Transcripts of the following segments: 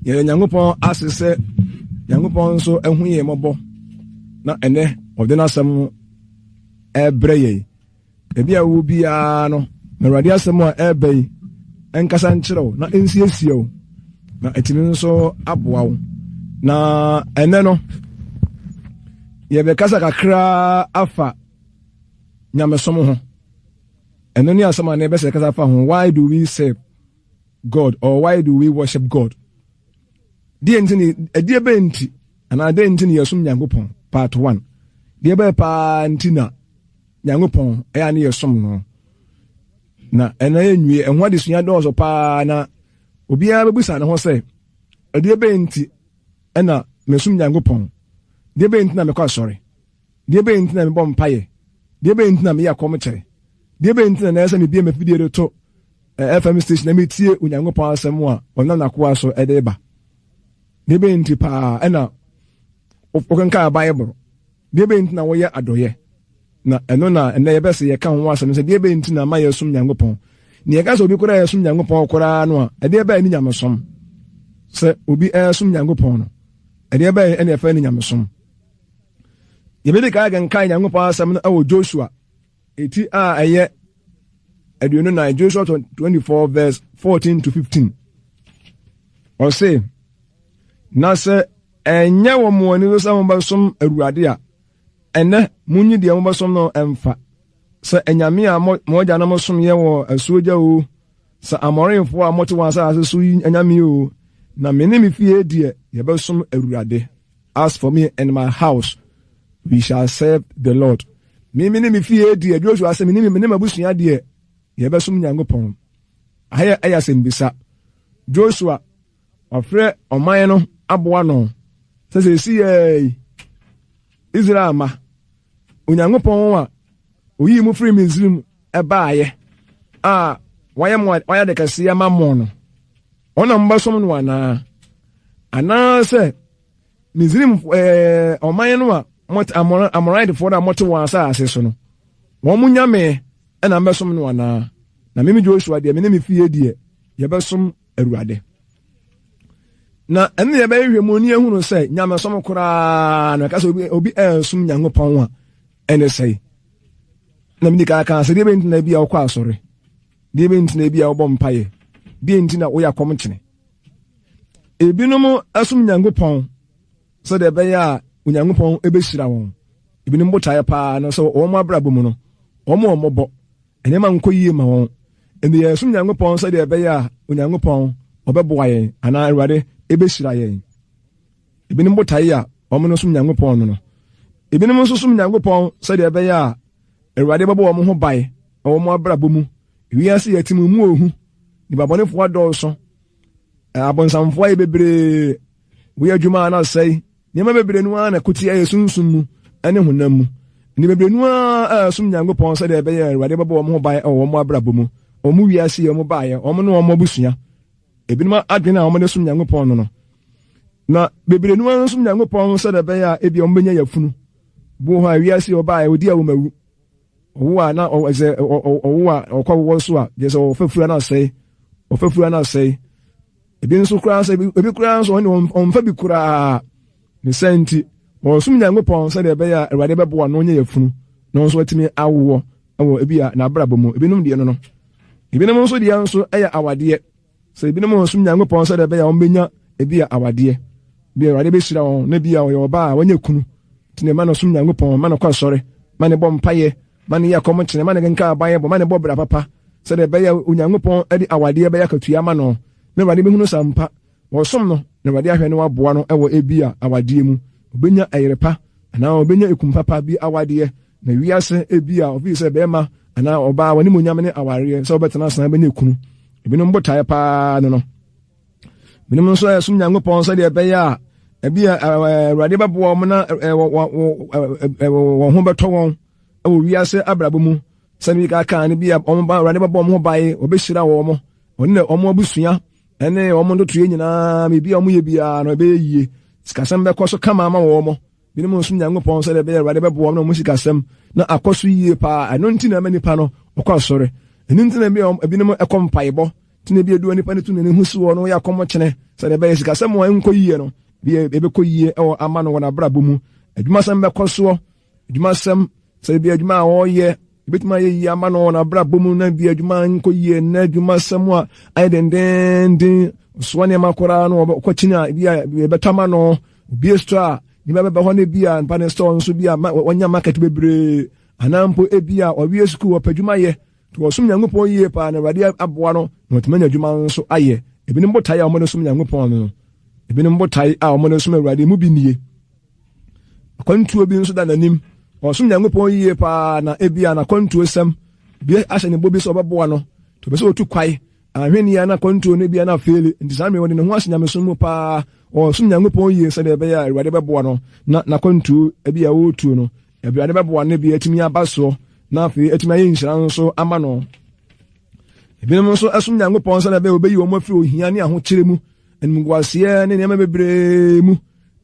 Yɛda Nyankopɔn ase sɛ Nyankopɔn nso ahu yɛn mmɔbɔ na ɛnɛ ɔde n'asɛm ɛrebrɛ yɛn. Ebi a wowɔ biara no, na Awurade asɛm a ɛreba yi ɛnkasa nkyerɛ wo na ɛnsiesie wo na ɛtumi nso aboa wo. Na ɛnɛ no, yɛbɛkasa kakra afa nyamesom ho. Ɛno ne asɛm a na yɛbɛsɛ kasa fa ho. Why do we serve God or why do we worship God? Deɛ nti ne ɛdeɛ bɛn nti anaa deɛ nti ne yɛsom Nyankopɔn? Part 1. Deɛ bɛyɛ paa nti na Nyankopɔn ɛyɛ ne yɛsom no. Na ɛna yɛ nwie ɛho adesua dɔɔso paa na obiara bɛbusa ne ho sɛ ɛdeɛ bɛn nti ɛna mesom Nyankopɔn? Deɛ bɛn nti na mekɔ asɔre? Deɛ bɛn nti na mebɔ mpaeɛ? Deɛ bɛn nti na meyɛ akɔmkyerɛ? Deɛ bɛn nti na na ɛsɛ sɛ mebue m'afidie de to FM station na metie Onyankopɔn asɛm a ɔnam n'akoa so de ba? Deɛ bɛn nti paa ɛna wokenkan Bible? Deɛ bɛn nti na woyɛ adɔyɛ? Na ɛno na ɛnɛ yɛbɛsɛ yɛka ho asɛm sɛ deɛ bɛn nti na ma yɛsom Nyankopɔn? Ne yɛka sɛ obi koraa yɛsom Nyankopɔn koraa no a, ɛdeɛ bɛn ne nyamesom? Sɛ obi ɛresom Nyankopɔn no, ɛdeɛ bɛn ɛna ɛfɛ ne nyamesom? Yɛbɛdi kan akenkan Nyankopɔn asɛm no wɔ Joshua eti a ɛyɛ 24, Joshua 24 verse 14 to 15. Ɔse, na sɛ ɛnyɛ wɔ mo ani so sɛ mobɛsom Awurade a, ɛnɛ monyi deɛ mobɛsom no mfa. Sɛ anyame a mo agyanom somyɛ wɔ asuogya o, sɛ Amorifoɔ a mote wɔn asase so yi anyame o, na me ne me fie deɛ yɛbɛsom Awurade. As for me and my house, we shall serve the Lord. Me me ne me fie deɛ, Joshua sɛ me ne me ne m'abusua deɛ, yɛbɛsom Nyankopɔn. Aha yɛ ɛyɛ asɛmbisa. Joshua ɔfrɛ ɔman no aboa no sɛ sɛ esi yɛ Israel ma Onyankopɔn a oyii mo firi Misrim ɛbaayɛ a wayɛ mo wayɛ de kɛseɛ ama mo no, ɔna mobɛsom no anaa? Anaasɛ Misrim ɛɛ ɔman no a mɔte Amoritefoɔ no a mɔte wɔn asase so no, wɔn mo nyame ɛna mbɛsom no anaa? Na mimi Joshua deɛ, me ne me fie deɛ, yɛbɛsom Awurade. Na ɛno yɛbɛyɛ hwɛ mu ne yɛhunu sɛ nyamesom koraa no ɛka sɛ obi, obi ɛnsom Nyankopɔn a ɛne sɛe. Na medi kan kaa sɛ deɛ bɛnti na bi a wokɔ asɔre, deɛ bɛnti na bi a wobɔ mpaeɛ, deɛ nti na woyɛ akɔmkyene. Ebinom som Nyankopɔn sɛdeɛ ɛbɛyɛ a Onyankopɔn bɛhyira wɔn. Ebinom botaeɛ paa no sɛ wɔn abrabɔ mu no, wɔn a wɔbɔ nneɛma nkɔ yie ma wɔn. Ɛnti yɛsom Nyankopɔn sɛdeɛ ɛbɛyɛ a Onyankopɔn ɔbɛboa yɛn anaa Awurade bɛhyira yɛn. Ebinom botaeɛ a wɔn no som Nyankopɔn no no. Ebinom nso som Nyankopɔn sɛdeɛ ɛbɛyɛ a Awurade bɛbɔ wɔn ho ban wɔ wɔn abrabɔ mu. Wiase yɛte mu mu ohu, nnipa bɔnefoɔ adɔɔso, abonsamfoɔ ayɛ bebree, woyɛ adwuma a na asɛe, nneɛma bebree no ara na ɛko tia yɛ sunsum mu ne honam mu. Nnipa bebree no ara ɛresom Nyankopɔn sɛdeɛ ɛbɛyɛ a Awurade bɛbɔ wɔn ho ban wɔ wɔn abrabɔ mu, wɔn wiase yi wɔn baeɛ, wɔn ne wɔn abusua. Ebinom adwene a wɔde som Nyankopɔn no no. Na bebree no ara som Nyankopɔn sɛdeɛ ɛbɛyɛ a ebi wɔn bɛnya yafunu. Bo hɔ a wiase yi ɔbaeɛ ɔdi a wɔn awu. Ɔwo a na sɛ ɔwo a ɔkɔ wowɔ so a deɛ sɛ ɔfa fura no asɛe, ɔfa fura no asɛe. Ebi nso koraa sɛ ebi koraa nso ɔne ɔmfa bi koraa. Ne sɛ nti wɔsom Nyankopɔn sɛdeɛ ɛbɛyɛ a Awurade bɛboa no ɔnyɛ yafunu na ɔnso atumi awoɔ wɔ ebi a n'abrabɔ mu. Ebinom deɛ no no. Ebinom nso deɛ nso yɛ awadeɛ. Sɛ ebinom nsom Nyankopɔn sɛdeɛ ɛbɛyɛ a wɔbɛnya ebi a awadeɛ. Bi a Awurade bɛhyira wɔn na bi a ɔyɛ ɔbaa a wanya kunu. Nti na ɛma no som Nyankopɔn, ma no kɔ asɔre, ma no bɔ mpaeɛ, ma no yɛ akɔmkyene, ma no kenkan Bible, ma no bɔ bra papa, sɛdeɛ ɛbɛyɛ a Onyankopɔn de awadeɛ bɛyɛ akatua ama no, na Awurade bɛhunu sɛ ampa wɔsom no, na Awurade ahwɛ na waboa no wɔ ebi a awadeɛ mu. Ɔbɛnya ɛyere pa anaa ɔbɛnya ekun papa bi awadeɛ. Na wiase ebi a ɔfii sɛ bɛrima anaa ɔbaa wɔn animuonyam ne awareɛ sɛ wɔbɛtena ase na bɛnya kunu. Ebinom botaeɛ paa no no. Binom nso ɛsom Nyankopɔn sɛdeɛ ɛbɛyɛ a ebi a Awurade bɛboa wɔn na wɔn ho bɛtɔ wɔn wɔ wiase abrabɔ mu. Sɛdeɛ bi kaa no bi a wɔn ba Awurade bɛbɔ wɔn ho ban, wɔbɛhyira wɔn, wɔn ne wɔn abusua ne wɔn ntotoeɛ nyinaa, biribi a wɔyɛ biara no ɛbɛyɛ yie. Sikasɛm bɛkɔ so kama ama wɔn. Binom nsom Nyankopɔn sɛdeɛ ɛbɛyɛ Awurade bɛboa wɔn na wɔn sikasɛm na akɔ so yie paa. Ɛno nti na ɛma nipa no ɔkɔ asɔre. Ɛno nti na ebinom ɛkɔ mpaebɔ. Nti na ebi edu nipa no tu n'ani ho si wɔ no yɛ akɔmɔkyene sɛdeɛ ɛbɛyɛ sikasɛm a ɛnkɔ yie no bi ɛbɛkɔ yie ɛwɔ ama no wɔ n'abrabɔ mu. Adwumasɛm bɛkɔ soɔ, adwumasɛm sɛ ebi adwuma a ɔreyɛ ebɛtumi ayɛ yie ama no wɔ n'abrabɔ mu na bi adwuma nkɔ yie na adwumasɛm a ayɛ dendenden soa nneɛma koraa no ɔkɔkyini a ebi a ɛbɛtɔ ama no obi store a nipa bɛba hɔ no bi a nipa ne store nso bi a wɔnya market bebree anaa mpo ebi a ɔwie sukuu ɔpɛ adwuma yɛ nti wɔsom Nyankopɔn yie paa na Awurade aboa no na wɔtumi anya adwuma nso ayɛ. Ebinom botae a wɔde som Nyankopɔn no, ebinom botae a wɔde som Awurade mu bi nie. Akwantuo bi nso da n'anim. Ɔsom Nyankopɔn yie paa na ebi a n'akwantuo sɛm bi ahyɛ ne bɔ bi sɛ ɔbɛboa no. Nti ɔpɛ sɛ ɔtu kwae. Ahwenneɛ a n'akwantuo no bi a na afeeli. Nti saa mmerɛ ɔde ne ho ahyɛ nyamesom mu paa. Ɔsom Nyankopɔn yie sɛdeɛ ɛbɛyɛ a Awurade bɛboa no na n'akwantuo bi a ɔretuo no, Awurade bɛboa no bi atumi aba soɔ na afei atumi ayɛ nhyira nso ama no. Ebinom nso som Nyankopɔn sɛdeɛ ɛbɛyɛ wɔbɛyi wɔn afiri ohia ne ahokyere mu, animguaseɛ ne nneɛma bebree mu.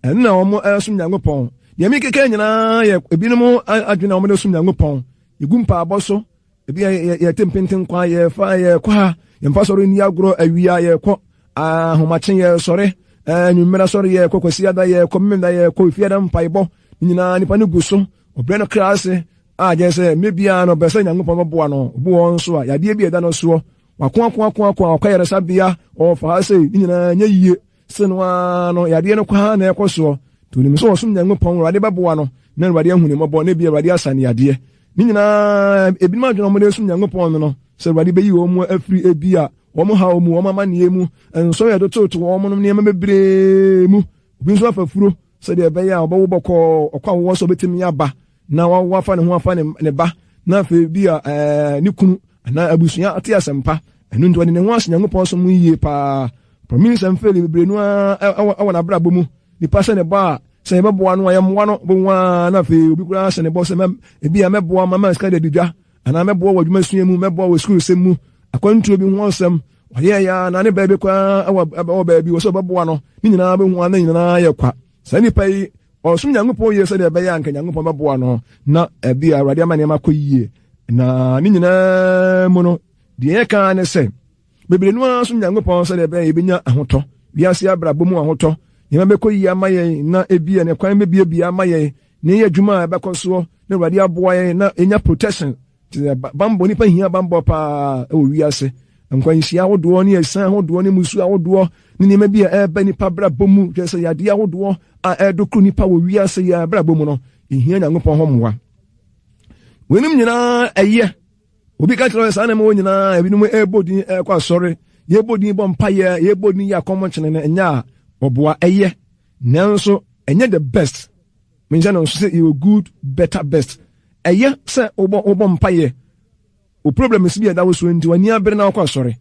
Ɛno na wɔn som Nyankopɔn. Deɛ mekeka nyinaa yɛ ebinom adwene a wɔde som Nyankopɔn. Yɛgu mpaabɔ so, ebi yɛte mpenten kwan, yɛfa yɛkɔ ha, yɛmfa sɔre nni agorɔ, awia yɛkɔ, ahomakye yɛsɔre, anwummerɛ sɔre yɛkɔ, kwasiada yɛkɔ, memenda yɛkɔ, efiada mpaebɔ, ne nyinaa nipa no gu so, ɔbrɛ no kra ase, a gyɛ sɛ mmerɛ biara no ɔpɛ sɛ Nyankopɔn bɛboa no. Obi wɔ hɔ nso a, yadeɛ bi a ɛda no soɔ, wako ako ako ako a ɔkɔ ayaresabea, ɔfa ha sei, ne nyinaa nyɛ yie. Se no ara no, yadeɛ no kɔ ara na ɛkɔ soɔ. Nti onim sɛ ɔsom Nyankopɔn, Awurade bɛboa no, na Awurade ahu ne mmɔbɔ, na ebia Awurade asa no yadeɛ. Ne nyinaa, ebinom adwene a wɔde som Nyankopɔn no no, sɛ Awurade bɛyi wɔn afiri ebia wɔn haw mu, wɔn amanneɛ mu, nsɔhwɛ a ɛtototo wɔn nom nneɛma bebree mu. Obi nso afa furo sɛdeɛ ɛbɛyɛ a ɔbɛwo bɔkɔɔ, ɔkɔ awowɔ sɛ ɔbɛtumi aba na wawo afa ne ho afa ne ba, na afei bi a ɛɛ ne kunu anaa abusua ate asɛmpa. Ɛno nti ɔde ne ho ahyɛ Nyankopɔn som mu yie paa. Prominsɛm fɛli bebree no ara ɛwɔ n'abrabɔ mu. Nipa hyɛ ne bɔ a, sɛ yɛbɛboa no a, yɛmmoa no, bohu ara na afei obi koraa hyɛ ne bɔ sɛ ebi a mɛboa ma ma sika de adi dwa, anaa mɛboa wɔ adwuma sua mu, mɛboa wɔ sukuu sɛm mu, akwantuo bi ho asɛm. Ɔyɛɛ ya na ne baabi koraa ɛwɔ baabi wɔ sɛ ɔbɛboa no, ne nyinaa bɛhu ara na nyinaa yɛ kwa. Saa nipa yi, ɔsom Nyankopɔn yie sɛdeɛ ɛbɛyɛ a anka Nyankopɔn bɛboa no na ebi a Awurade ama nneɛma akɔ yie. Na ne nyinaa mu no, deɛ yɛka ara ne sɛ, bebree no ara som Nyankopɔn sɛdeɛ ɛbɛyɛ yɛbɛnya ahotɔ, wiase abrabɔ mu ahotɔ, nneɛma bɛkɔ yie ama yɛn na ebi a ne kwan bɛbiebie ama yɛn, na yɛyɛ adwuma a ɛbɛkɔ soɔ na Awurade aboa yɛn na yɛnya protection. Te sɛ bammɔ, nipa hia bammɔ paa wɔ wiase. Nkwanhyia ahodoɔ ne asiane ahodoɔ ne mmusuo ahodoɔ ne nneɛma bi a ɛreba nipa abrabɔ mu, kyerɛ sɛ yadeɛ ahodoɔ a ɛredokoro nipa wɔ wiase yɛ abrabɔ mu no, yɛhia Nyankopɔn hɔ mmoa. Weinom nyinaa ɛyɛ. Obi ka kyerɛ saa nneɛma wɔ nyinaa, ebinom ɛrebɔ din ɛrekɔ asɔre, yɛbɔ din bɔ mpaeɛ, yɛbɔ din yɛ akɔmɔkyene no, ɛnyɛ a ɔboa ɛyɛ. Nanso ɛnyɛ the best. Menhyɛ no nso sɛ yɛwɔ good, better, best. Ɛyɛ sɛ wobɔ wobɔ mpaeɛ. Wo problem si bi a ɛda wo soɔ nti w'ani abere na wokɔ asɔre.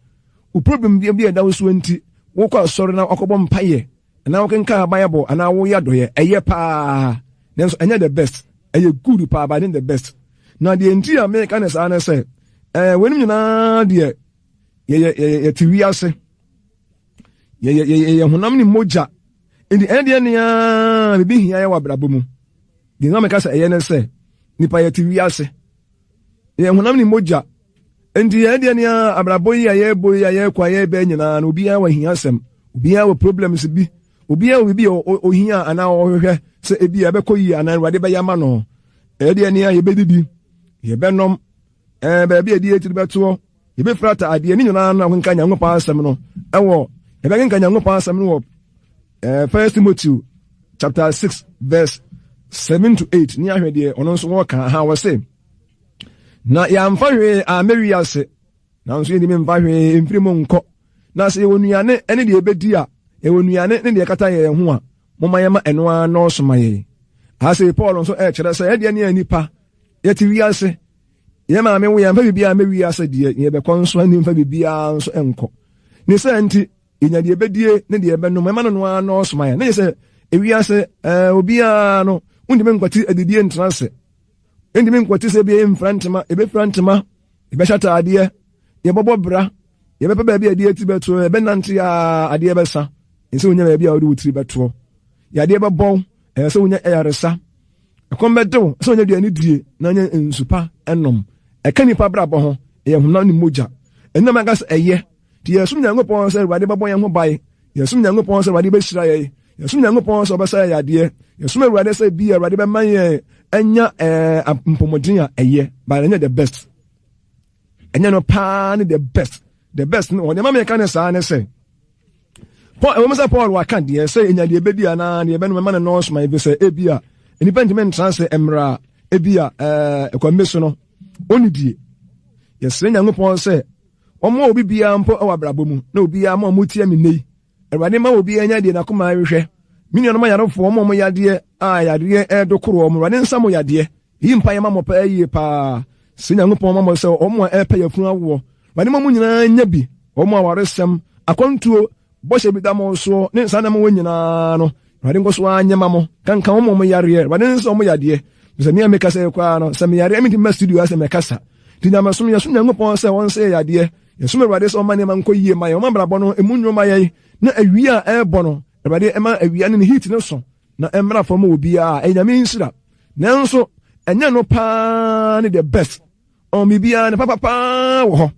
Wo problem bi a ɛda wo soɔ nti wokɔ asɔre na wakɔbɔ mpaeɛ anaa wokenkan Bible anaa woyɛ adɔeɛ. Ɛyɛ paa. Nanso ɛnyɛ the best. Ɛyɛ good paa but ɛnyɛ the best. Na deɛ nti a meka ne saa ne sɛ ɛɛ weinom nyinaa deɛ yɛyɛ yɛyɛ yɛte wiase. Yɛyɛ yɛyɛ honam ne mogya. Nti ɛyɛ deɛ nea biribi hia yɛ wɔ abrabɔ mu. Deɛ na meka sɛ ɛyɛ ne sɛ nipa yɛte wiase. Yɛn honam ne mogya. Nti yɛn deɛ nea abrabɔ yi a yɛrebɔ yi a yɛrekɔ a yɛrebɛ nyinaa no obiara wɔ ahiasɛm. Obiara wɔ problems bi. Obiara wɔ biribi a ohia anaa ɔhwehwɛ sɛ ebi a ɛbɛkɔ yie anaa Awurade bɛyɛ ama no. Ɛyɛ deɛ nea yɛbɛdidi, yɛbɛnom, ɛɛ baabi a yɛde yɛn tiri bɛtoɔ, yɛbɛfira ataadeɛ, ne nyinaa no akenka Nyankopɔn asɛm no ɛwɔ yɛbɛkenka Nyankopɔn asɛm no wɔ ɛɛ First Timothy chapter 6 verse 7 to 8 ne ahwɛ deɛ ɔno nso wɔka ha wɔ se na yɛamfa hwee ammɛ wiase nanso yɛntumi mfa hwee mfiri mu nkɔ na sɛ yɛwɔ nnuane ne deɛ yɛbɛdi a yɛwɔ nnuane ne deɛ ɛkata yɛn ho a momma yɛma ɛno ara nnɔɔso ma yɛn. Ase Paul nso ɛkyerɛ sɛ ɛdeɛ ne nipa yɛte wiase yɛn maame wo yɛmfa biribiara mɛ wiase deɛ yɛbɛkɔ nso ani mfa biribiara nso nkɔ ne sɛ nti yɛnya deɛ ɛbɛdie ne deɛ ɛbɛnom ɛma no no ara nnɔɔso ma yɛn ne yɛ sɛ ewiase ɛɛ obiara no wontumi nkwati adidie ntena ase ntumi nkwati sɛ ebi mfira ntoma ebɛfira ntoma yɛbɛhyɛ ataadeɛ yɛbɛbɔ bra yɛbɛpɛ baabi a adeɛ ti bɛtoɔ yɛbɛnante a adeɛ bɛsa ɛsɛ wonya baabi a wode wo tiri bɛtoɔ yadeɛ bɛbɔw ɛyɛ sɛ wonya ayaresa ɛkɔm bɛdew sɛ wonya aduane die na nya nsu pa ɛnom ɛka nipa brabɔ ho ɛyɛ honam ne mogya ɛnam aka sɛ ɛyɛ. Nti yɛsom Nyankopɔn sɛ Awurade bɛbɔ yɛn ho ban. Yɛsom Nyankopɔn sɛ Awurade bɛhyira yɛn. Yɛsom Nyankopɔn sɛ ɔbɛsa yɛn yadeɛ. Yɛsom Awurade sɛ bi Awurade bɛma yɛn anya ɛɛ mpɔmuden a ɛyɛ, but ɛnyɛ the best. Ɛnyɛ no paa ne the best. The best no, nneɛma meka ne saa ne sɛ, Paul, ɛwɔ mu sɛ Paul waka deɛ sɛ enya deɛ ebedi anaa deɛ ɛbɛnom ɛma no nɔɔso ma ebi sɛ ebi a nnipa ntumi ntra sɛ mmerɛ a ebi a ɛɛ ɛkwan bi so no ɔnni die. Yɛsrɛ Nyankopɔn sɛ ɔmmoa obi biara mpo wɔ abrabɔ mu na obiara ma ɔmo tia me nnɛ yi. Awurade ma obiara nya deɛ n'akoma rehwɛ. Me nuanom ayarefoɔ, wɔn a wɔn yadeɛ a yadeɛ redokoro wɔn, Awurade nsa mo yadeɛ. Yi mpaeɛ ma mo paa yie paa. Sɛ Nyankopɔn ma mo sɛ wɔn a ɛrepɛ yafunu awoɔ, Awurade ma mo nyinaa nya bi. Wɔn a awaresɛm, akwantuo, bɔhyɛ bi da mo soɔ ne saa nneɛma wɔ nyinaa no, Awurade nkɔ so ara nyɛ ma mo. Kanka wɔn a wɔn yareɛ, Awurade nsa wɔn yadeɛ. Sɛ me a mekasa yi koraa no, sɛ meyareɛ mentumi mma studio ha sɛ mɛkasa. Nti nyamesom, yɛsom Nyankopɔn sɛ ɔnsa yɛ yadeɛ. Yɛsom Awurade sɛ ɔmma nneɛma nkɔ yie ma yɛn, ɔmma abrabɔ no emu nnwo ma yɛn, na awia a ɛrebɔ no, Awurade ɛma awia no ne heat no so na ɛmmra fam ma obiara. Ɛyɛ Nyame nhyira. Nanso, ɛnyɛ no paa ne the best. Ɔn biribiara ne papa paa wɔ hɔ.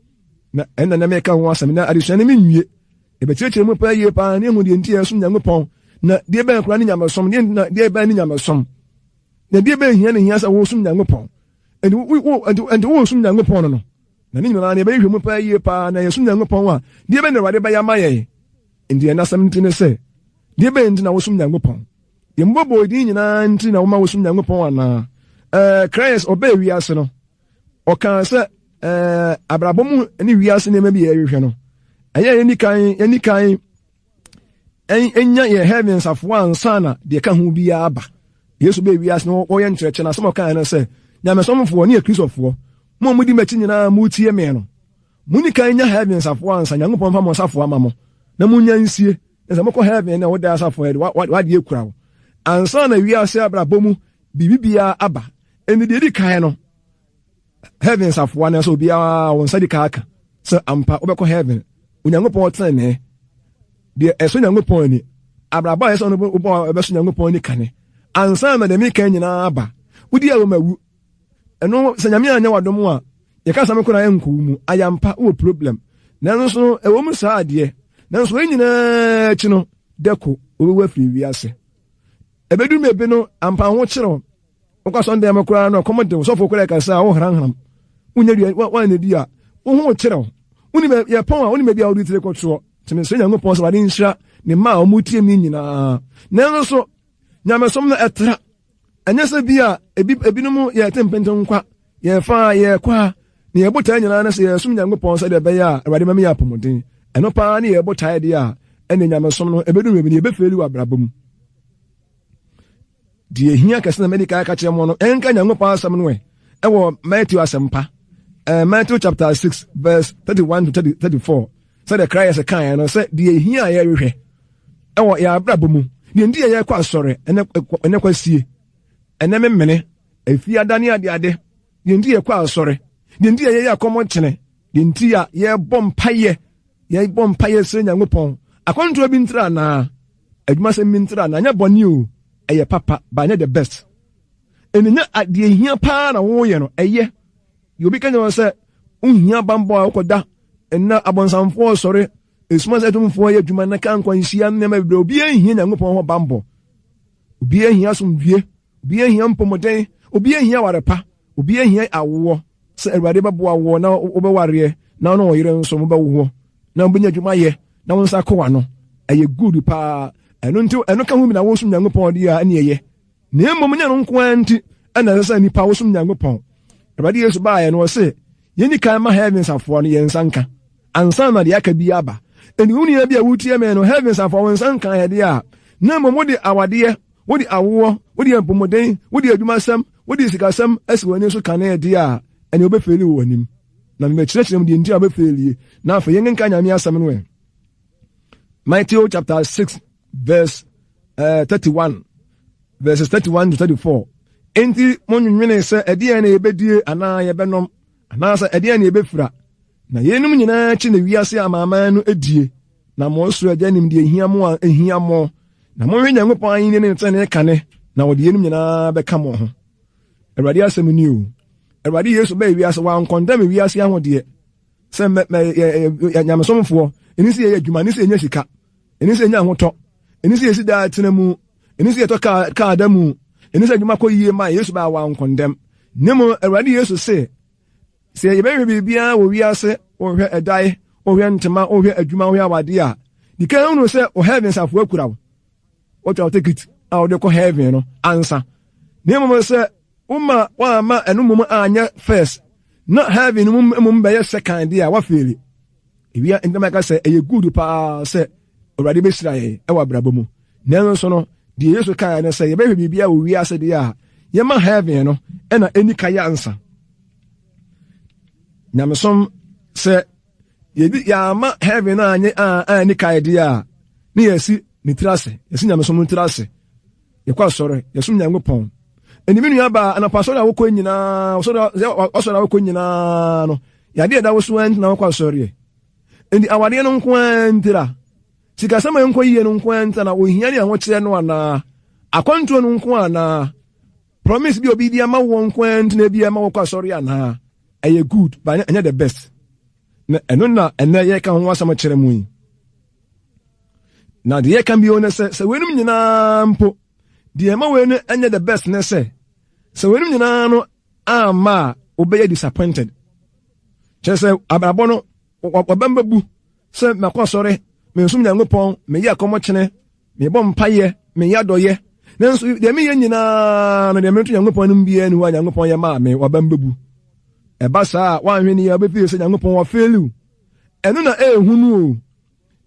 Na ɛnna na meka ho asɛm na adesua no menwie. Yɛbɛkyerɛkyerɛ mu paa yie paa ne ehu deɛ nti yɛsom Nyankopɔn, na deɛ bɛn koraa ne nyamesom, deɛ na deɛ bɛn ne nyamesom, na deɛ bɛn hia ne hia sɛ wosom Nyankopɔn. Ɛnti wo wo ɛnti ɛnti wosom Nyankopɔn no no. Na ne nyinaa no yɛbɛhwehwɛ mu paa yie paa na yɛsom Nyankopɔn a, deɛ bɛn na Awurade bɛyɛ ama yɛn. Enti yɛn asɛm nti ne sɛ, deɛ bɛn nti na wosom Nyankopɔn? Yɛn bɔbɔɔ din nyinaa nti na woma wosom Nyankopɔn anaa? Ɛɛ, Christ ɔbɛɛ wiase no, ɔkaa sɛ ɛɛ, abrabɔ mu ne wiase nneɛma bi yɛrehwehwɛ no, ɛyɛ yɛn kan yɛn kan ɛnya yɛn heaven nsafoa ansa na deɛ ka ho biara aba. Yesu bɛɛ wiase no wɔyɛ nkyerɛkyerɛ no asɛm ɔkaa no sɛ, nyamesomfoɔ ne akristofoɔ, mo a modi m'akyi nyinaa motie me no, Monni kan nya heaven nsafoa ansa, Nyankopɔn mfa mo nsafoa ma mo, na monnya nsie, na sɛ mokɔ heaven na woda asafoa yɛde w'adeɛ kura wo, ansa na wiase abrabɔ mu biribi biara aba. Ɛnti deɛ ɛdi kan no, heaven nsafoa no sɛ obiara wo nsa di kan aka sɛ ampa wobɛkɔ heaven, Onyankopɔn tenenee, deɛ ɛsɔ Nyankopɔn ani, abrabɔ a ɛsɛ ɔno wobɔ a ɛbɛsɔ Nyankopɔn ani kane, ansa na deɛ meka nyinaa aba. Wodi a wɔmawu, ɛno sɛ Nyame anyɛ w'adom a, Yɛka asɛm koraa ɛnkɔ wo mu. Ayampa wowɔ problem. Nanso no ɛwɔ mu saa adeɛ. Nanso wei nyinaa akyi no dɛko wobɛwu afiri wiase. Ɛbɛdu mmerɛ bi no ampa ho kyerɛ wo. Wokɔ asɔndɛn mu koraa no ɛkɔm de wo. Sɔfo koraa ɛkasa a wohranhram. Wonya dua woannidi a wo ho kyerɛ wo. Wonim yɛpɔn a wonim baabi a wode tiri kɔtoɔ. Nti mesrɛ Nyankopɔn sɛ Awurade nhyira ne mma a wɔtie me nyinaa. Nanso nyamesom no ɛtra. Ɛnyɛ sɛ bi a ebi ebinom yɛ te mpenten nkwa, yɛfa a yɛkɔ a, ne yɛn botae nyinaa ne sɛ yɛsom Nyankopɔn sɛdeɛ ɛbɛyɛ a Awurade ma meyɛ apɔmuden. Ɛno paa ne yɛn botae deɛ a, ɛne nyamesom no ɛbɛdu mmerɛ bi no yɛbɛfeeli wɔ abrabɔ mu. Deɛ ɛhia kɛse na mɛdi kan aka kyerɛ mo no, ɛnka Nyankopɔn asɛm no ɛ, ɛwɔ Matthew asɛmpa, eh, Matthew chapter 6 verse 31 to 34, sɛdeɛ Christ kaeɛ no sɛ deɛ ɛhia a yɛrehwɛ ɛwɔ yɛn abrabɔ mu deɛ nti yɛ yɛkɔ asɔre ɛnɛ ɛnɛ kwasie ɛnɛ memene efiada ne adeade deɛ nti yɛkɔ asɔre deɛ nti yɛ yɛyɛ akɔmɔkyene deɛ nti a yɛbɔ mpayɛ yɛbɔ mpayɛ srɛ Nyankopɔn akwantuo bi ntira anaa adwumasɛm bi ntira anaa nyɛ bɔne o ɛyɛ papa ba nyɛ the best ɛne nyɛ deɛ hia paa na woyɛ no ɛyɛ deɛ obi ka nyɛ sɛ wohia bambɔ a wokɔda ɛnna abɔnsamfoɔ sɔre Esuma sɛ atumfoɔ yɛ adwuma na ka nkwanhyia nneɛma bebree. Obiara nhia Nyankopɔn ho bammɔ. Obiara hia asomdwie. Obiara hia mpɔmuden. Obiara hia aware pa. Obiara hia awoɔ. Sɛ Awurade bɛboa woɔ na wobɛwareɛ na wo ne wo yere nso mobɛwoɔ na wobɛnya adwuma yɛ na wo nsa akɔ w'ano. Ɛyɛ good paa. Ɛno nti ɛno ka ho bi na wosom Nyankopɔn deɛ a ɛne ɛyɛ. Na mmom nyɛ no nko ara nti ɛna ɛsɛ sɛ nipa wosom Nyankopɔn. Awurade Yesu baeɛ no ɔse yɛnni kan ma heaven safoa no yɛn nsa nka ansa na deɛ aka bi aba. Enti wo nua bi a wotie me no, heaven safoa wo nsa nka yɛ deɛ a, na mmom wode awadeɛ, wode awoɔ, wode apɔmuden, wode adwumasɛm, wode sikasɛm asi w'ani so kane deɛ a, ɛne wobɛfeeli wɔ w'anim. Na mebɛkyerɛkyerɛ mu deɛ nti a wobɛfeelie. Na afei yɛnkenka Nyame asɛm no ɛ. Matthew chapter 6 verse 31 verses 31 to 34. Enti monwenwene sɛ ɛdeɛn na yɛbɛdie anaa yɛbɛnom anaasɛ ɛdeɛn na yɛbɛfira. Na yeinom nyinaa akyi na wiase amanaman no die. Na mo soro agya nim deɛ ehia mo a ehia mo. Na monhwɛ Nyankopɔn ahenni ne ne tenenee kane, na wɔde yeinom nyinaa bɛka mo ho. Awurade asɛm ni o. Awurade Yesu bɛɛ wiase, wankɔndɛm wiase ahodeɛ. Sɛ mɛ mɛ yɛ yɛ nyamesomfoɔ, ɛni sɛ yɛyɛ adwuma, ɛni sɛ yɛnya sika, ɛni sɛ yɛnya ahotɔ, ɛni sɛ yɛsi daa tena mu, ɛni sɛ yɛtɔ kaa kaa da mu, ɛni sɛ adwuma kɔ yie ma Yesu baa wankɔndɛm. Ne mu Awurade Yesu se, sɛ yɛbɛhwɛ biribiara wɔ wiase, wohwɛ ɛdae, wohwɛ ntoma, wohwɛ adwuma, wohwɛ awadeɛ a, di kan hunu sɛ wo heaven safoa kura wo. Wotwa wo ticket a wode kɔ heaven no ansa. Na mmom sɛ woma woamma ɛno mmom anyɛ first na heaven no mmom bɛyɛ second deɛ a wafeeli. Ewia nti na mɛka sɛ ɛyɛ good paa sɛ Awurade bɛhyira yɛn ɛwɔ abrabɔ mu. Nanso no, deɛ Yesu kaeɛ ne sɛ yɛbɛhwɛ biribiara wɔ wiase deɛ a yɛma heaven no ɛna ɛni ka yɛ ansa. Nyamesom sɛ yɛdi yɛama heaven no anyɛ anni kae deɛ a ne yɛasi ne tiri ase, yɛsi nyamesom no tiri ase. Yɛkɔ asɔre, yɛsom Nyankopɔn. Ɛnti me nua baa, anɔpa asɔre a wokɔ nyinaa, asɔre a wokɔ nyinaa no, yadeɛ ɛda wo so ara nti na wokɔ asɔreɛ. Ɛnti awadeɛ no nko ara ntira, sikasɛm a ɛnkɔ yie no nko ara ntira na ohia ne ahokyerɛ no anaa, akwantuo no nko anaa, promise bi obi di ama woɔ nko ara nti na ebi ɛma wokɔ asɔre anaa. Ɛyɛ good, but ɛnyɛ the best. Na ɛno na ɛnɛ yɛka ho asɛm kyerɛ mu yi. Na deɛ yɛka bio ne sɛ, sɛ weinom nyinaa mpo, deɛ ɛma wei no nyɛ the best ne sɛ, sɛ weinom nyinaa no amma a, wobɛyɛ disappointed. Kyerɛ sɛ abrabɔ no, wɔbɛm bɛbu sɛ makɔ asɔre, mensom Nyankopɔn, meyɛ akɔmɔkyene, mebɔ mpayɛ, meyɛ adɔyɛ. Nanso deɛ meyɛ nyinaa no, deɛ meto Nyankopɔn anim biara ni hɔ a Nyankopɔn yɛ maa me, wabam bɛbu. Ɛba saa a, woanhwɛ ni a, wobɛfie sɛ Nyankopɔn wafeeliw. Ɛno na ɛyɛ no o.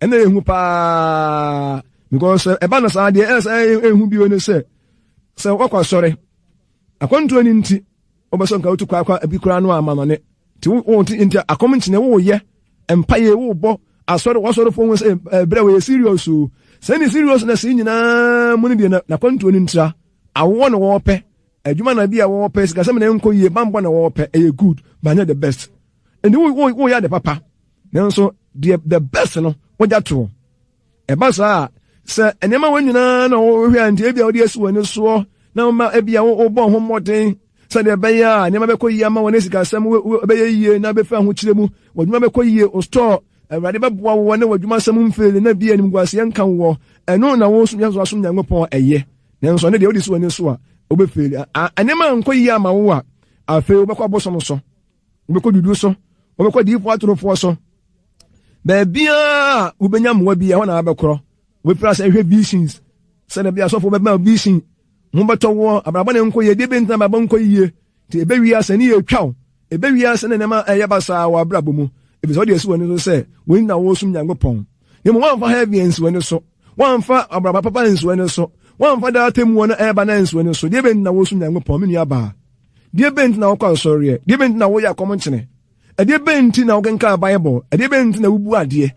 Ɛna ɛyɛ hu paa because ɛba no saa deɛ ɛyɛ sɛ ɛyɛ hu bio ne sɛ sɛ wɔkɔ asɔre akwantuo no nti wobɛsɔ nka wotu kwakwa ebi koraa no amanɔne nti wo nti nti akɔm nkyene woyɛ mpaeɛ wobɔ asɔre wɔsɔrefoɔ ho sɛ ɛbrɛ wɔyɛ serious o sɛ ne serious na sɛ nyinaa mu no deɛ n'akwantuo no ntira awoɔ na wɔpɛ adwuma na bi a wɔpɛ sikasɛm na ɛnkɔ yie bambɔ na wɔpɛ ɛyɛ good but nyɛ the best nti woyɛ ade papa nanso deɛ the best no wogya toɔ ɛba saa a sɛ nneɛma wɔn nyinaa na wɔhwɛ a nti ebi a wɔde asi wɔn ani soɔ na wɔma ebi a wɔbɔ ho mmɔden sɛdeɛ ɛbɛyɛ a nneɛma bɛkɔ yie ama wɔn sikasɛm bɛyɛ yie na bɛfɛ ahokyerɛ mu wɔn adwuma bɛkɔ yie o store awurade bɛboa wɔ ne w'adwuma sɛm mfeeli na bi animguaseɛ nka wɔ ɛno na wɔn nso asom Nyankopɔn ɛyɛ nanso ɛno deɛ wode si w'ani so a wobɛfeeli nneɛma nkɔ yie ama wo a afei wobɛkɔ abosom so wobɛkɔ dudu so wobɛkɔ diifoɔ atorofoɔ so baabiaa wobɛnya mmoa bi ɛhɔ na wabɛkorɔ wobɛfiri asɛ hwɛ visions sɛdeɛ bi asɔfoɔ bɛma vision ho bɛtɔ woɔ abrabɔ ne nkɔ yie deɛ bɛntina abrabɔ nkɔ yie nti ɛbɛwie asɛ ne yɛtwa wo ɛbɛwie asɛ ne nneɛma ɛyɛ basaa wɔ abrabɔ mu ɛfiri sɛ wode asi w'ani so sɛ wei na wosom Nyankopɔn na mmom woamfa heaven ansi w'ani so woamfa abrabɔ papa ansi w'ani so woamfa daa atemmuo no ɛreba no ansi w'ani so deɛ bɛntina wosom Nyankopɔn me nua baa Deɛ bɛn nti na wokɔ asɔreɛ? Deɛ bɛn nti na woyɛ akɔmkyene? Ɛdeɛ bɛn nti na wokenkan Bible? Ɛdeɛ bɛn nti na wobu adeɛ?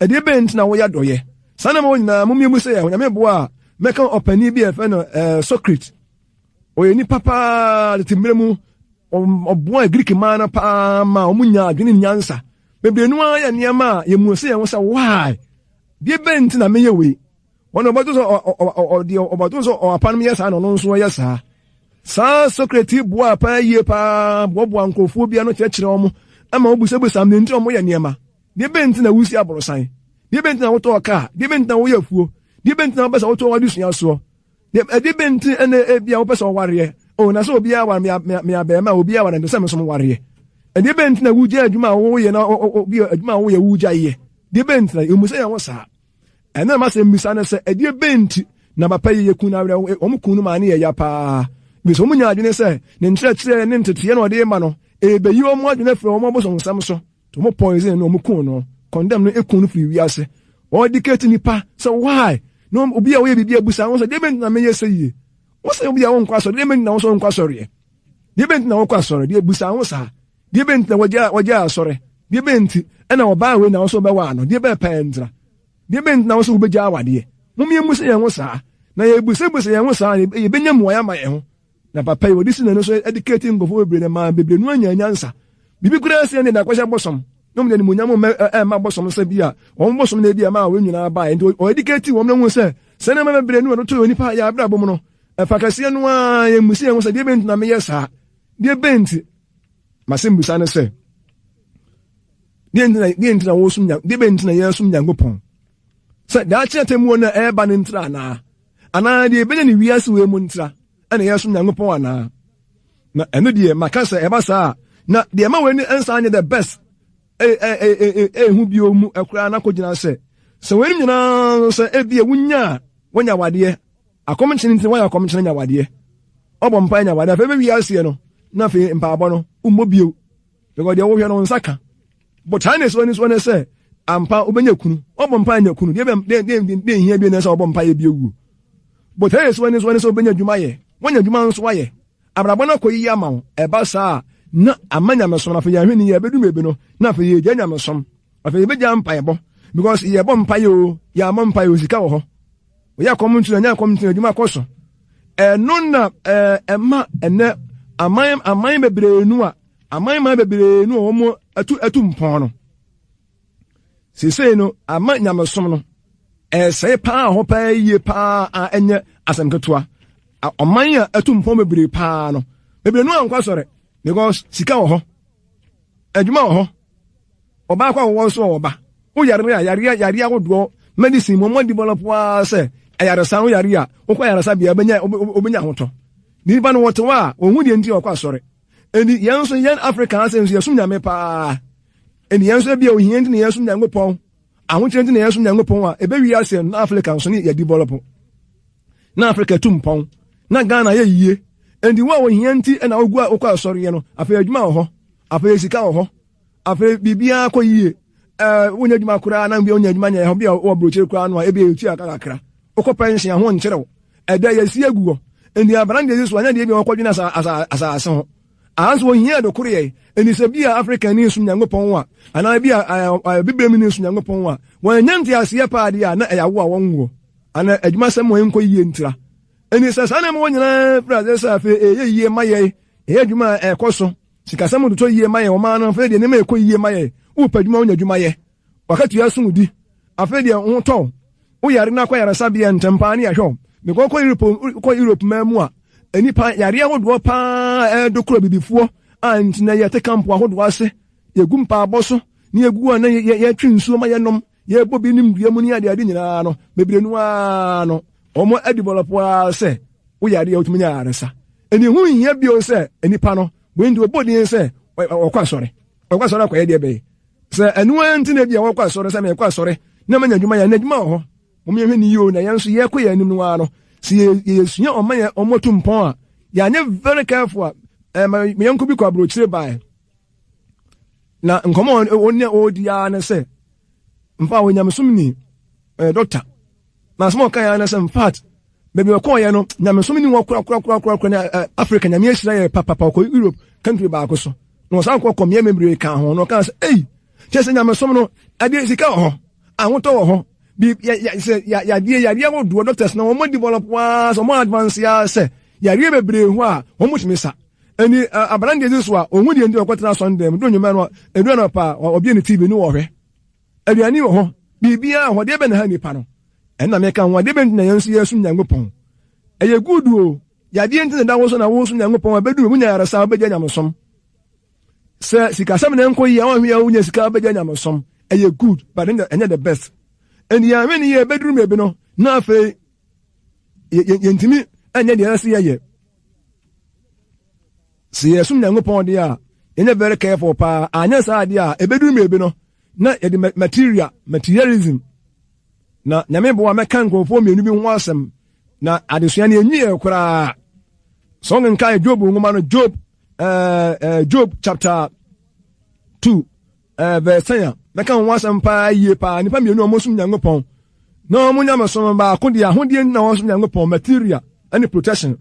Ɛdeɛ bɛn nti na woyɛ adɔyɛ? Saa nneɛma wɔ nyinaa, mommie mu sɛ yɛ Onyame boa a, mɛka ɔpanin bi a yɛfrɛ no eh, Socrates. Ɔyɛ nipa paa tete mmerɛ mu, ɔboa Greek man no paa ma wɔn nya adwene nyansa. Bebree no ara yɛ nneɛma a yɛmu sɛ yɛn ho sɛ why? Deɛ bɛn nti na meyɛ wei? Wɔn ɔbɛto sɛ ɔdeɛ ɔbɛto sɛ ɔapa no yɛ saa na ɔno nso ɔyɛ saa. Saa Socrates boaa paa yie paa boaboa nkurɔfoɔ bi ano kyerɛkyerɛ wɔn ma wɔbusabusa nea nti na wɔyɛ nneɛma. Deɛ bɛn nti na wusi aborosan? Deɛ bɛn nti na wotɔɔ kaa? Deɛ bɛn nti na woyɛ afuo? Deɛ bɛn nti na wopɛ sɛ wotɔ w'adesua soɔ? Deɛ bɛn nti na ebia wopɛ sɛ ɔwareɛ? Oh, na sɛ obiara ware me abɛɛma a obiara ware nti sɛ me nso mewareɛ. Deɛ bɛn nti na wugya adwuma a woyɛ na obi adwuma a woyɛ wugya yɛ? Deɛ bɛn nti na emu sɛ yɛn ho saa? Ɛno na m'asɛm bisa ne sɛ, ɛdeɛ bɛn nti na papa yi yɛ kun no awerɛ? Wɔn kun no maa ne yɛ ya paa. Bisa wɔn nya adwene sɛ ne nkyerɛkyerɛ ne nteteɛ na ɔde rema no, ɛrebɛyi wɔn adwene afiri wɔn abosonsɛm so. Nti wɔn poison no, wɔn kun no, condemn no, kun no firi wiase. Wɔn educate nipa sɛ why? Na obi a ɔyɛ biribi abusa ho sɛ, deɛ bɛn nti na meyɛ sɛ yie? Wo sɛ obi a wonkɔ asɔre, deɛ bɛn nti na wo nso wonkɔ asɔreɛ? Deɛ bɛn nti na wokɔ asɔre? Deɛ busa ho saa. Deɛ bɛn nti na wɔgyaa asɔre? Deɛ bɛn nti ɛna ɔbaa wei na wo nso wobɛwaa no? Deɛ bɛn paa ntira? Deɛ bɛn nti na wo nso wobɛgya awadeɛ? Mom yɛmmusa yɛn ho saa. Na yɛbusabusa yɛn ho saa a, yɛbɛnya mmuaeɛ ama yɛn ho. Na papa yi, wɔde si n'ani so educate nkurɔfoɔ bebree na maa bebree no anya nyansa. Biribi koraa si ɛnde na akɔhyɛ bosom. Na wɔn de animuonyam mma ɛmma bosom sɛ bi a wɔn bosom na ebi a ɛmaa wɔn nyinaa baeɛ. Nti ɔ educate wɔn na wɔn sɛ sɛ nneɛma bebree no ɛno to onipa yɛ abrabɔ mu no, ɛfa kɛseɛ no ara yɛmmusa yɛn ho sɛ deɛ bɛn nti na meyɛ saa? Deɛ bɛn nti? M'asɛmmisa ne sɛ, Deɛ nti na deɛ nti na wɔsom nya deɛ bɛn nti na yɛsom Nyankopɔn? Sɛ daakye atemmuo no a ɛreba no ntira anaa? Anaa deɛ ɛbɛnya ne wiase wei mu ntira ɛna yɛsom Nyankopɔn anaa? Na ɛno deɛ maka sɛ ɛba saa a, na deɛ ɛma wei no nsan nyɛ the best ɛhu bio mu koraa na kɔgyina sɛ sɛ wei nyinaa nso sɛ ebia wonya a wonya wadeɛ akɔmkyene nti woayɛ akɔmkyene nya wadeɛ ɔbɔ mpa nya wadeɛ afei bɛwie aseɛ no na afei mpaabɔ no wommɔ bio because deɛ wohwɛ no wo nsa ka botae ne soɔ ne soɔ ne sɛ ampa wobɛnya kunu wɔbɔ mpa anya kunu deɛ deɛ hia bio ne sɛ wɔbɔ mpa yɛ bio wuo botae ne soɔ ne soɔ ne sɛ wobɛnya adwuma yɛ woanya adwuma nso ayɛ abrabɔ no akɔ yiye ama wo ɛba saa na ama nyamesom no afei yɛahwɛ ne yɛ ɛbɛdu baabi no na afei yɛgya nyamesom afei yɛbɛgya mpaebɔ because yɛbɔ mpaeɛ o yɛamɔ mpaeɛ o sika wɔ hɔ Wɔyɛ akɔm nti na ɛnyɛ akɔm nti na adwuma kɔ so. Ɛno na ɛma ɛnɛ aman aman bebree no a aman man bebree no a wɔn atu atu mpɔn no. Seesei no ama nyamesom no ɛsɛe paa hɔ paa yie paa a ɛnyɛ asɛm ketewa. Ɔman a atu mpɔn bebree paa no bebree no ankɔ asɔre because sika wɔ hɔ, adwuma wɔ hɔ. Ɔbaa kɔ awowɔ nso ɔwɔ ba. Wo yare a yareɛ yareɛ ahodoɔ medicine mu ɔmo develop ara sɛ ayaresa wo yare a wokɔ ayaresa bea wobɛnya wobɛnya ahotɔ. Nipa no wɔte hɔ a wɔn ho deɛ nti ɔkɔ asɔre. Ɛni yɛn nso yɛn Africa ha sɛ nso yɛsom Nyame paa. Ɛni yɛn nso ebia ohia nti na yɛsom Nyankopɔn. Ahokyerɛ nti na yɛsom Nyankopɔn a ɛbɛwie aseɛ no na Africa nso ne yɛ develop. Na Africa tu mpɔn. Na Ghana yɛ yie. Ɛnti wo a ohia nti na wogu a wokɔ asɔreɛ no afei adwuma wɔ hɔ. Afei sika wɔ hɔ. Afei biribiara kɔ yie. Ɛɛ wonya adwuma koraa na wonya adwuma nyɛ hɔ bi a wɔ aburokyire koraa no a ebi etua aka kakra. Wokɔ pɛnhyɛn a ho nkyerɛ wo. Ɛdɛ yɛsi agu hɔ. Nti aberanteɛ yi so anyɛ deɛ bi a wɔkɔdwene asa asa asase ho. Aha nso wɔhia de koro yɛ. Nti sɛ bi a Afrika ni nsom Nyankopɔn a anaa bi a ɛɛ Bibirem ni nsom Nyankopɔn a wɔanya nteaseɛ paa deɛ a na ɛyɛ awo a wɔnwoɔ anaa adwumasɛm wɔn nkɔ yie ntira. Nti sɛ saa nneɛma wɔ nyinaa firi aseɛ sɛ afei ɛyɛ yie ma yɛn, ɛyɛ adwuma a ɛkɔ so. Sikasɛm totɔ yie ma yɛn, ɔman no afei deɛ nneɛma ɛkɔ yie ma yɛn. Wopɛ adwuma wonya adwuma yɛ. W'akatua so di. Afei deɛ wo ho tɔ wo. Woyare na akɔ ayaresabea ntɛm paa ne yɛahwɛ wo. Because wokɔ Europe, wokɔ Europe man mu a, nnipa yareɛ ahodoɔ paa ɛredo koro abibifoɔ a nti na yɛte kampo ahodoɔ ase, yɛgu mpaabɔ so, ne yɛgu a na yɛtwe nsuo ma yɛnom, yɛbɔ bi nim dua mu ne adeade nyinaa no, bebree no ara no, wɔn adevelop ara sɛ woyare a wotumi nya ayaresa. Ɛni ho nhia bio sɛ nnipa no, wei nti wɔbɔ din sɛ wɔkɔ asɔre. Wɔkɔ asɔre akɔyɛ deɛ bɛyɛ. Sɛ ɛno ara nti na ebi a wɔkɔ asɔre sɛ mekɔ asɔre na manya adwuma yɛ, na adwuma wɔ hɔ. Mom yɛhwɛ ne yie o, na yɛn nso yɛkɔ yɛn anim no ara no, sɛ yɛsua ɔma yɛn ɔmo atu mpɔn a, yɛanyɛ very careful a, ɛma me yɔnko bi kɔ aburokyire baeɛ. Na nkɔmɔ a ɔne ɔredi ara ne sɛ, mfa a ɔnyamesom ni, ɔyɛ dɔkta. Na asɛm a ɔka yɛ ne sɛ, in fact, baabi ɔkɔɔyɛ no, nyamesom ni hɔ korakorakorakora ne Africa, nyame ahyira yɛ papapa, ɔkɔ Europe country baako so. Na ɔsan kɔ kɔ mmea bebree ka ho, na ɔka sɛ, ei, kyerɛ sɛ nyamesom no, ɛdeɛ sika wɔ hɔ, ahotɔ wɔ hɔ, bi sɛ yadeɛ yadeɛ ahodoɔ doctors na wɔn develop waa sɛ wɔn advance ya sɛ yadeɛ bebree hɔ a wɔn tumi sa. Ɛni aberanteɛ bi so a ohun deɛ nti ɔkɔtena asɔndɛm do nnwuma no edu anɔpa a ɔbie ne TV no wɔhwɛ. Aduane wɔ hɔ, biribiara wɔ hɔ, deɛ bɛn na ha nipa no? Ɛnna meka ho, adeɛ bɛn nti na yɛn nso yɛsom Nyankopɔn? Ɛyɛ good o, yadeɛ nti na ɛda wo so na wosom Nyankopɔn a, ɛbɛduru wonya yaresa a wobɛgya nyamesom. Sɛ sikasɛm na ɛnkɔ yie a, woanhwɛ a wonya sika a wobɛgya nyamesom. Ɛyɛ good, but ɛnyɛ the best. Ɛnti yɛanhwɛ ne yie ɛbɛduru baabi no, na afei yɛntumi ɛnyɛ deɛ ɛsɛ yɛyɛ. Sɛ yɛsom Nyankopɔn deɛ a, yɛnyɛ very careful paa. Anyɛ saa deɛ a, ɛbɛduru baabi no, na yɛde material, materialism. Na Nyame boa mɛka nkurɔfoɔ mmienu bi ho asɛm. Na adesua no ɛnwieɛ koraa. Sɛ wonkenkan Job nwoma no, Job, Job chapter 2, verse 10 a, mɛka ho asɛm paa yie paa. Nnipa mmienu a wɔsom Nyankopɔn. Na wɔn nyamesom baako deɛ ahodeɛ nti na wɔsom Nyankopɔn, material ɛne protection.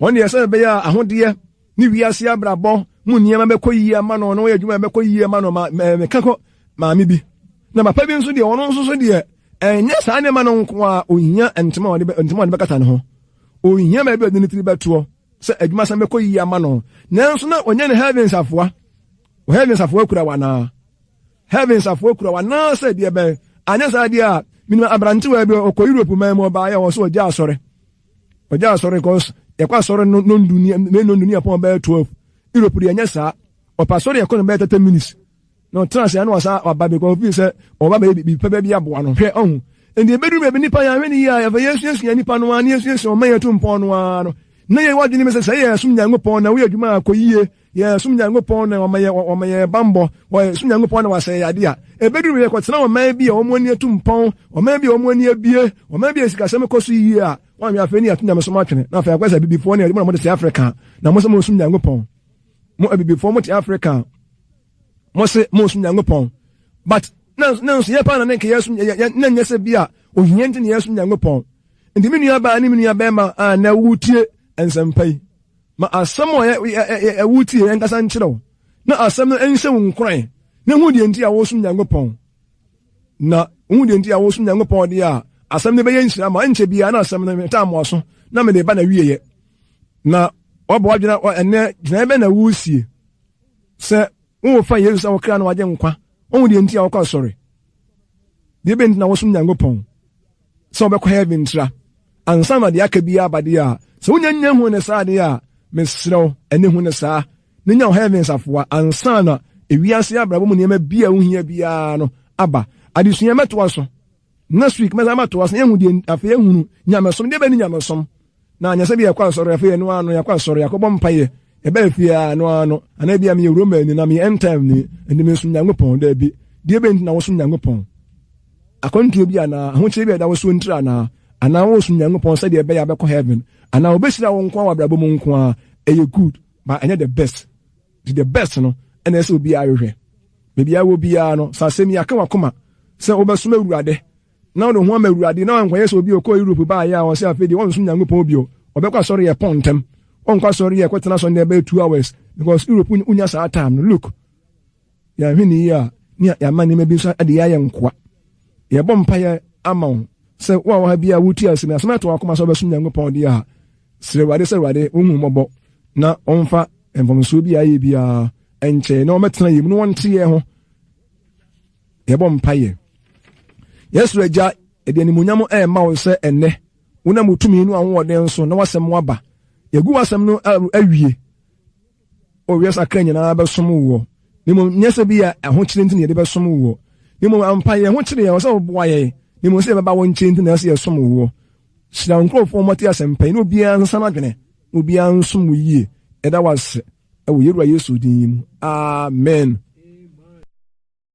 Wɔn deɛ sɛ ɛbɛyɛ a ahodeɛ ne wiase abrabɔ mu nneɛma bɛkɔ yie ama no, na wɔyɛ adwuma bɛkɔ yie ama no, ma meka kɔ maame bi. Na papa bi nso deɛ, ɔno nso so deɛ, ɛnyɛ saa nneɛma no nko a ohia ntoma a ɔde ntoma a ɔde bɛkata ne ho. Ohia baabi a ɔde ne tiri bɛtoɔ sɛ adwuma san bɛkɔ yie ama no. Nanso na ɔnyɛ ne heavens afoa. Wɔ heavens afoa kura wɔ anaa? Heavens afoa kura wɔ anaa sɛ deɛ bɛn? Anyɛ saa deɛ a, menim aberantewa bi ɔkɔ Europe man mu ɔbaeɛ ɔwɔ so ɔgya asɔre. Ɔgya asɔre cause yɛkɔ asɔre no nondu ne nondu ne yɛpɔn bɛyɛ 12. Europe deɛ ɛnyɛ saa. Ɔpɛ asɔre yɛkɔ no bɛyɛ 30 minutes. Na ɔtena ase na wasa waba because ofii sɛ ɔba bɛyɛ biribi pɛbɛ bi aboa no. Hwɛ ɔho. Nti ebeduru baabi nipa yɛn ahwɛ ne yie a yɛfɛ yɛsuasua nipa no ara ne yɛsuasua ɔman yɛtu mpɔn no ara no. Na yɛ wadwene mi sɛ sɛ yɛ som Nyankopɔn na woyɛ adwuma a kɔ yie, yɛ som Nyankopɔn na ɔma yɛ ɔma yɛ bambɔ, wɔ som Nyankopɔn na wasɛ yɛ ade a. Ebeduru baabi yɛkɔtena ɔman bi a wɔn ani atu mpɔn, ɔman bi a wɔn ani abue, ɔman bi a sikasɛm kɔ so yie a, wɔanhwɛ afei ne yɛato nyamesom atwene. Na afei akɔyɛ sɛ abibifoɔ ne mo na mode te Afrika na mo sɛ mo som Nyankopɔn. Mo abibifoɔ mo te Afrika mo se mo som Nyankopɔn. But na na nso yɛ paa na ne nka yɛsom yɛ na nyɛ sɛ bi a ohia nti na yɛsom Nyankopɔn. Nti me nua baa ne me nua bɛrima a na wotie nsɛmpa yi. Ma asɛm a ɛwotie ɛnkasa nkyerɛ wo. Na asɛm no ɛnhyɛ wo nkuran. Na hu deɛ nti a wosom Nyankopɔn. Na wohu deɛ nti a wosom Nyankopɔn deɛ a, asɛm no bɛyɛ nhyira ma ɛnkyɛ biara na asɛm no metaa mo aso na mede ba na wieɛ. Na wabɔ wadwena ɛnɛ gyinaeɛ bɛn na woresie sɛ worefa Yesu sɛ wo kra na wagye nkwa. Wohu deɛ nti a wokɔ asɔre. Deɛ bɛn nti na wosom Nyankopɔn sɛ wobɛkɔ heaven tra ansa na deɛ aka biara aba deɛ a, sɛ wonya nya hu ne saa deɛ a, mesrɛ wo ɛne hu ne saa na nya wo heaven safoa ansa na ewiase abrabɔ mu nneɛma bi a wohia biara no aba. Adesua mɛtoa so next week mɛsan matoa so na yɛhu deɛ afei yɛhunu nyamesom deɛ bɛn ne nyamesom na anyɛ sɛ bi yɛkɔ asɔre afei ɛno ano yɛkɔ asɔre yɛakɔbɔ mpaeɛ yɛbɛyɛ fie a ɛno ano anaa bi a meyɛ Roma ni na meyɛ end time ni ɛnti mensom Nyankopɔn. Daabi, deɛ bɛn nti na wosom Nyankopɔn? Akwantuo bi anaa ahokyere bi a ɛda wo so ntira anaa anaa wosom Nyankopɔn sɛdeɛ ɛbɛyɛ abɛkɔ heaven anaa wobɛhyira wo nko a wɔ abrabɔ mu nko a? Ɛyɛ good but ɛnyɛ the best. Nti the best no ɛna ɛsɛ obiara hwehwɛ. Baabi a wɔ biara no, sɛ asɛm yi aka w'akoma sɛ wobɛsom Awurade na wode ho ama Awurade na wankɔyɛ sɛ obi a ɔkɔɔ Europe baeɛ a ɔsɛ afei deɛ ɔnsom Nyankopɔn bio, ɔbɛkɔ asɔre yɛ pɔn ntɛm, ɔnkɔ asɔre yɛ kɔtena asɔre deɛ ɛbɛyɛ 2 hours because Europe wonya saa time no. Look, yɛanhwɛ ne yie a ne yɛama nneɛma bi nso de yɛayɛ nkoa. Yɛbɔ mpaeɛ ama wo sɛ wo a wɔ ha bi a wotie asɛm yi, asɛm ato w'akoma sɛ wobɛsom Nyankopɔn deɛ a, srɛ Awurade sɛ Awurade wohu mmɔbɔ na ɔmfa mfomsoɔ bi a ayɛ biara nkyɛn na wɔmɛtena yɛ mu na wɔnte yɛn ho. Yɛbɔ mpaeɛ. Yɛsrɛ Agya, yɛde animuonyam ɛrema wo sɛ ɛnnɛ wonam wo tumi no ahoɔden so na w'asɛm aba. Yɛgu w'asɛm no awie. O wiase akra nyinaa bɛsom woɔ. Na mmom nyɛ sɛ bi a ahokyere nti na yɛde bɛsom woɔ. Na mmom ampa yɛn ho kyere yɛn sɛ woboa yɛn. Na mmom sɛ yɛbɛba wo nkyɛn nti na ɛsɛ yɛsom woɔ. Hyira wo nkurɔfoɔ wɔte asɛmpa yi na obiara nsesa n'adwene na obiara nsom wo yie. Yɛda wo ase wɔ yɛn Wura Yesu din yi mu. Amen.